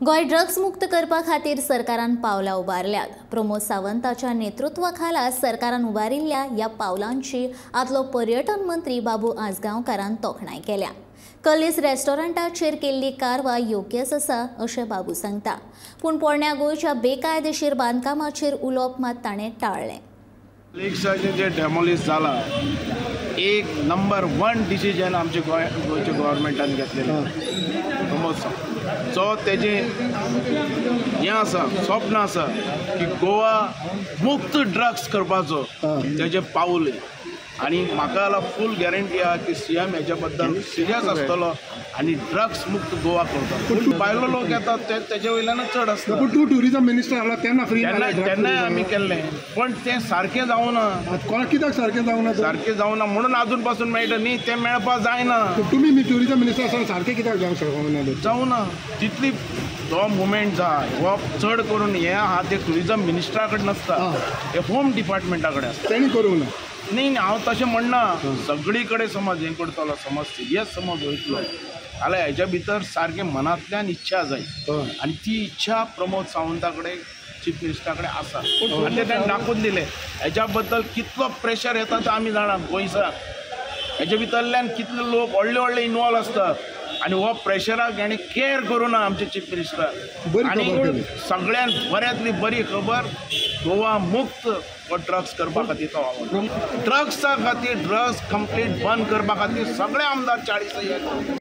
Goa drugs मुक्त करपा खातीर सरकारान पावलां उबारल्यात. प्रमोद सावंताच्या नेतृत्वाखाला सरकारान उबारिल्ल्या ह्या पावलांची आदलो पर्यटन मंत्री बाबू आजगांवकारान तोखणाय केल्या. कलेस रेस्टॉरंटाचेर केल्ली कारवाय योग्यच आसा अशें बाबू सांगता. पूण पोरण्या गोंयच्या बेकायदेशीर बांदकामाचेर उलोवप मात ताणें टाळ्ळें. कलेक्साचें जें डेमोलिश जालां, एक नंबर 1 डिसिजन आमचे गोंयच्या गव्हर्मेंटान घेतलेलें. प्रमोद सावंत जो तेजें हें आसा, स्वप्न आसा की गोवा मुक्त ड्रग्स करपाचो, तेजें पावल. आनी म्हाका जाल्यार फूल गॅरंटी आहा की सी एम हेच्या बद्दल सिरियस आसतलो आनी ड्रग्स मुक्त गोवा करतलो. पूण भायलो लोक येतात ते तेजे वयल्यानच चड आसता. पूण तूं ट्युरिजम मिनिस्टर आसलो तेन्ना फ्री तेन्नाय आमी केल्लें, पण तें सारकें जावना. कोणाक कित्याक सारकें जावना? सारकें जावना म्हणून आजून पासून मेळटा न्ही, तें मेळपा जायना. तुमी ट्युरिजम मिनिस्टर आसतना सारकें कित्याक जावंक शकना? जावना तितली जो मुवमेंट जाय हो चड करून हें आहा तें ट्युरिजम मिनिस्टरा कडेन नासता, हें होम डिपार्टमेंटा कडेन आसता. तेणी करूंक ना. न्ही न्ही, हांव तशें म्हणना. सगळी कडेन समज हें करतलो, समज सिरियस समज वयतलो जाल्यार हेच्या भितर सारकें मनांतल्यान इच्छा जाय आनी ती इच्छा प्रमोद सावंता कडेन, चीफ मिनिस्टरा कडेन आसा आनी तें ताणें दाखोवन दिलें. हेच्या बद्दल कितलो प्रेशर येता तो आमी जाणा गोंयसाक. हेच्या भितरल्यान कितले लोक व्हडले व्हडले इनवॉल्व आसतात आनी हो प्रेशराक हेणें कॅर करूं ना आमचे चीफ मिनिस्टर. आनी सगळ्यांत बऱ्यांतली बरी खबर, गोवा मुक्त हो ड्रग्स करपा खातीर तो वावर. ड्रग्सा खातीर, ड्रग्स कंप्लीट बंद करपा खातीर सगळे आमदार 40.